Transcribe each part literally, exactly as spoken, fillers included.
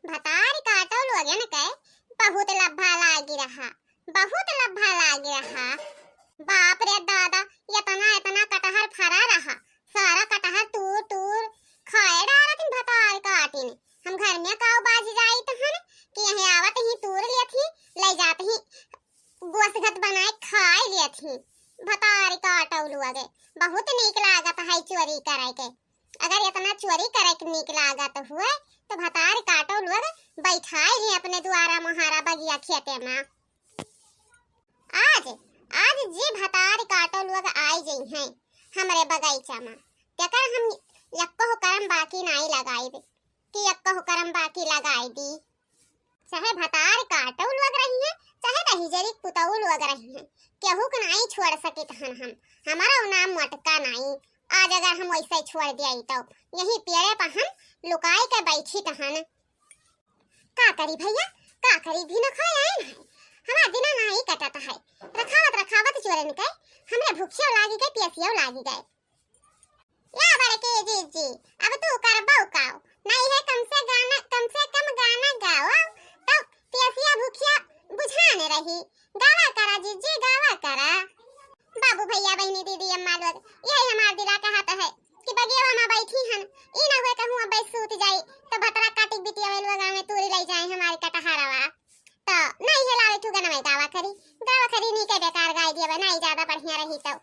भतार काटो लोगन के बहुत लब्भा लागी रहा, बहुत लब्भा लागी रहा। बाप रे दादा, इतना इतना कटहर फरा रहा, सारा कटहर तूर तूर खाए डारत ही भतार काटिन। हम घर में काऊ बाज जाइत हन कि यहीं आवत ही तूर लेत ही, ले जात ही गोसगत बनाए खाए लेत ही। भतार काटो लोग, बहुत नीक लागत है चोरी करे के। अगर इतना चोरी करे के नीक लागत हुए तो भतार काटो लोग बैठाए ली अपने दुआरा मोहारा बगिया खेते में। आज, आज जे भतार काटो लोग आए जइहैं हमरे बगीचा में, तेकर हम यक्को करम बाकी नाई लगाइब कि यक्को करम बाकी लगाई दी। चाहे भतार काटो लोग रही हैं, चाहे दहिजरी पुतऊ लोग रही हैं, केहू के नाई छोड़ सकित हन हम। हमारा उ नाम मटका नाई। आज अगर हम वैसे छोड़ दिया तो यही पेड़े पर हम लुकाए के बैठित हन। का करी भैया, का करी, भी न खाए आए ना है, हमार दिना नाई कटत है। रखावत रखावत चोरन के हमरे भूखियो लागी गए, प्यासियो लागी गए। या बड़के जीजी, अब तू करबो काओ? नहीं है, कम से गाना, कम से कम गाना गाओ, तो प्यासिया भूखिया बुझाने रही। गावा करा जीजी, गावा करा। बाबू भैया बहिनी दीदी अम्मा लोग, यही हमार दिला कहत है कि बगिया में बैठी हन, ई ना हुए कहूँ अब सूत जाई तो भतरा काटी बिटिया वे लोग में तूरी ले जाए हमारे कटहरवा। तो नहीं है लावे ठुगन में गावा करी, गावा करी नी के बेकार गाय दिया, नहीं ज्यादा बढ़िया रही तो।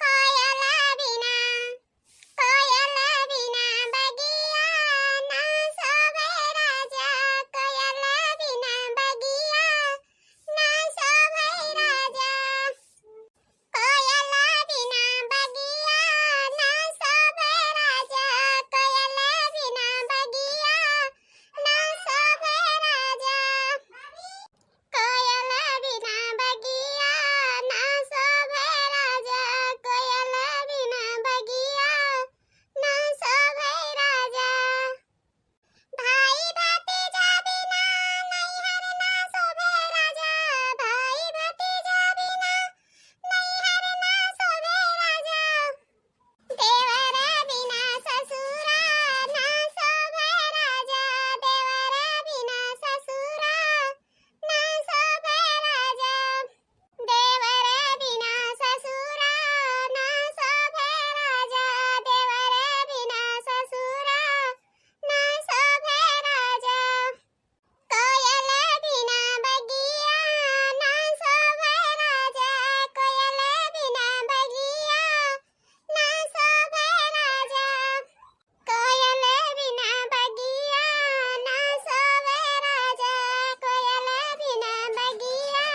कोयल बिना, कोयल बिना बगिया ना सोभे राजा, कोयल बिना बगिया ना सोभे राजा। कोयल बिना बगिया ना सोभे राजा, कोयल बिना बगिया ना सोभे राजा। कोयल बिना बगिया ना सोभे राजा, कोयल बिना बगिया ना सोभे राजा। भाई भतीजा बिना नैहर ना सोभे राजा, भाई भतीजा बिना नैहर ना सोभे राजा। देवर बिना ससुरा ना सोभे राजा, देवर बिना ससुरा ना सोभे राजा। देवर बिना ससुरा ना सोभे राजा, देवर बिना ससुरा ना सोभे राजा। कोयल बिना बगिया ना सोभे राजा, कोयल बिना बगिया ना सोभे राजा। कोयल बिना बगिया ना सोभे राजा, कोयल बिना बगिया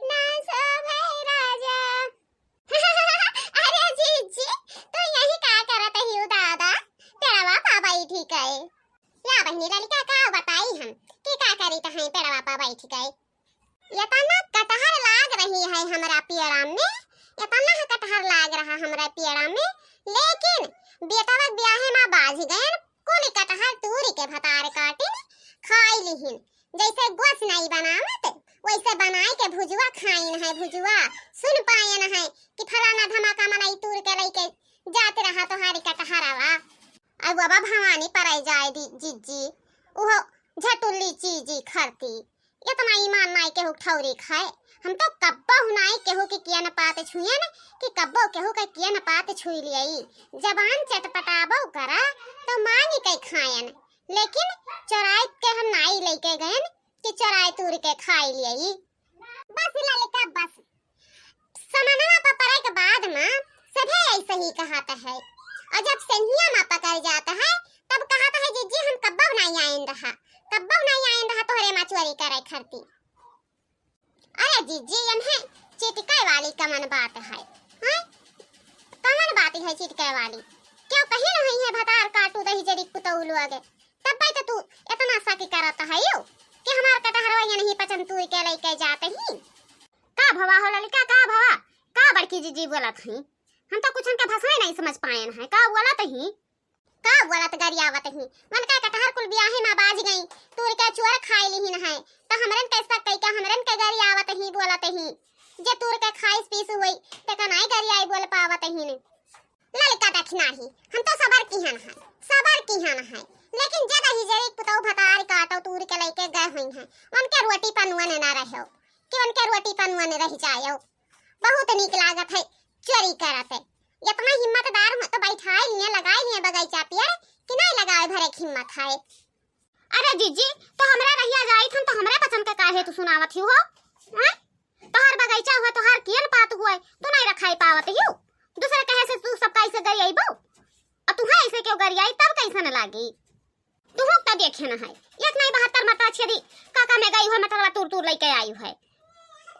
ना सोभे राजा। अरे जीजी, तू यही का करत ही दादा? पेड़वा पा बैठी के। या बहिनी ललिका का बताई हम कि का करी तहाई पेड़वा पा बैठी के। इतना कटहर लाग रही है हमरा पेड़ा में, इतना कटहर लाग रहा हमरा पेड़ा में, लेकिन बेटवा ब्याहे में बाझ गए, कुल कटहर तूरी के भतार काटिन खाई लिहिन। जैसे गोस नाई बनावत, वैसे बनाई के भुजुआ खाइन है, भुजुआ। सुन पायन है कि फलाना धमाका मनई तूर के लइके जात रहा तोहारी कटहरवा। अब बाबा भवानी पराई जाए दी जीजी, उहो झटुल्ली चीजी खरती। इतना ईमान नाई केहू ठौरी खाए। हम तो कब्बो नाई केहू के कियन पात छुएन कि कब्बो केहू के कियन पात छुई लियाई। जबान चटपटाबो करा तो मांगी के खायन, लेकिन चोराई के हम नाई लेके गयन कि चोराई तूर के खाई लियाई। बस ललिका बस, समनवा पर परे के बाद में सभे ऐसे ही कहत है, और जब सेनिया में पकड़ जात है तब कहत है जीजी हम कब्बो नाई आइन रहा, कब्बो नाई आइन रहा तोहरे माँ चोरी करे खरती। अरे जीजी, यम्हे चिटके वाली कमन बात है, हैं? कमन बात है चिटके वाली? क्यों कहीं नहीं है भतार काटू दही जरी पुतऊ लोग? तब भाई तो तू इतना शक करत है यो कि हमार कटहरवा ये नहीं पचन तू के लेके जात ही। का भवा हो ललिका, का भवा? का बड़की जीजी बोलत हई? हम तो कुछ उनके भाषा नहीं समझ पाए हैं। का बोलत ही? का बोलत गरियावत ही? मन का कटहर कुल बियाहे में बाज गई, तूर के चोर खाए लिहिन है, तो हमरन के शक कई का हमरन के गरियावत ही बोलत ही। जे तूर के खाइस पीस हुई, ते का नाई गरियाई बोल पावत ही ने। ललिका देखना ही, हम तो सबर किहन है, सबर किहन है, लेकिन जे दही जरी पुतौ भतार काटो रोटी पनुआ ने ना रहो, कि उनके रोटी पनुआ ने रह जायो। बहुत नीक लागत है चोरी करत है। इतना हिम्मतदार हो तो बैठाई लिए, लगाई लिए बगीचा पियर, कि नहीं लगावे भरे की हिम्मत है। अरे जीजी, तो हमरा रहिया जाइत हन तो हमरा पचन का काहे तू सुनावत ही हो? हैं? तोहार बगीचा हुआ, तोहार कियन पात हुआ, तू नहीं रखाई पावत ही। दूसरे कहे से तू सबका ऐसे गरियाइबो? और तुम्हें ऐसे क्यों गरियाई, तब कैसन लागी? तुहूँ त देखे न है, एक नहीं बहत्तर मरतवा छेदी काका में गई हुए मटरवा तूर तूर लेके आई है।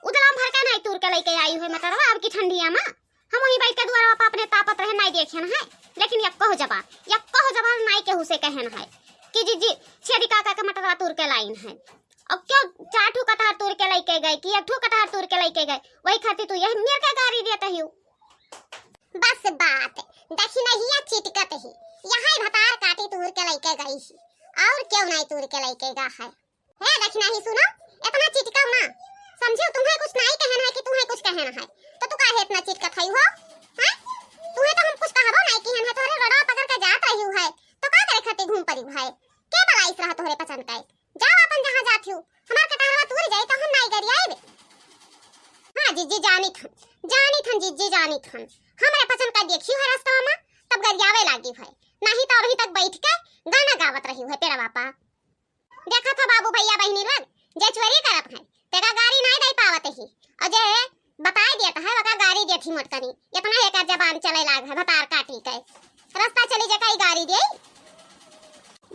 उदलाम भर के नहीं तूर के लेके आई हुए मटरवा, अब की ठंडिया में हम वहीं बैठ के दुआरा पर अपने तापत रहे, नहीं देखे न है। लेकिन यक्को जबान, यक्को जबान नहीं केहू से कहे न है कि जीजी छेदी काका के मटरवा तूर के लाइन है। अब क्यों चार ठू कटहर तूर के लेके गए कि एक ठू कटहर तूर के लेके गए, वही खातिर तू यही मेर के गारी देत ही। बस बात, दखिनहिया चिटकत ही, यही भतार काटी तूर के लेके गई ही, और क्यों नहीं तूर के लेके गा है। हे दखिनही सुनो, इतना चिटकाओ ना, समझियो तुम्हें कुछ नहीं कहन है कि तुम्हें कुछ कहन है, तो तू काहे इतना चिटकत है हो? हैं? तुम्हें तो हम कुछ कहबो नहीं किहन है, तोहरे रोडवा पकड़ के जात रही है, तो का करे खातिर घूम पड़ी है? के बलाइस रहा तोहरे पचन का? जाओ अपन जहाँ जात हो, हमार कटहरवा तूर जाई तो हम नाई गरियाइबे। हाँ जीजी, जानित हन, जानित हन जीजी, जानित हन। हमरे पचन का देखियो है रास्ता में, तब गरियावे लागी है, नहीं तो अभी तक बैठ के गाना गावत रही है पेड़वा पा। देखा था बाबू भैया बहिनी लोग, जे चोरी करत है, तेका गारी नाई दे पावत ही, और जे बताए देत है, वका गारी देत ही मोटकनी। इतना एकर जबान चले लाग है, भतार काटी के। रास्ता चली जे कई गारी दे।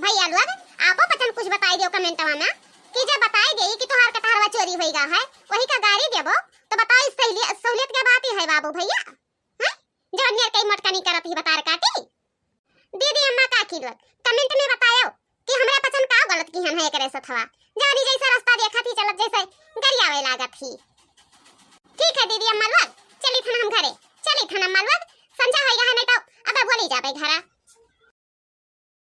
भैया लोग, आपो पचन कुछ बताई दियो कमेंटवा में, कि जे बताई दे कि तोहार कटहरवा चोरी होई गा है, वही का गारी देबो, तो बताओ, इस सहेली-, सहूलियत के बात ही है बाबू भैया। हैं? जवन नियर कई मोटकनी करत ही भतार काटी। दीदी अम्मा काकी लोग, कमेंट में बतायो कि हमरा पचन का गलत किहन है एकरे सथवा। जानी जैसे रास्ता देखत ही चलत जैसे गरियावे लागत ही। ठीक है दीदी अम्मा लोग, चली थन हम घरे, चली थन अम्मा लोग, संझा होई गा है नहीं तो अबे बोली जाबे घरा।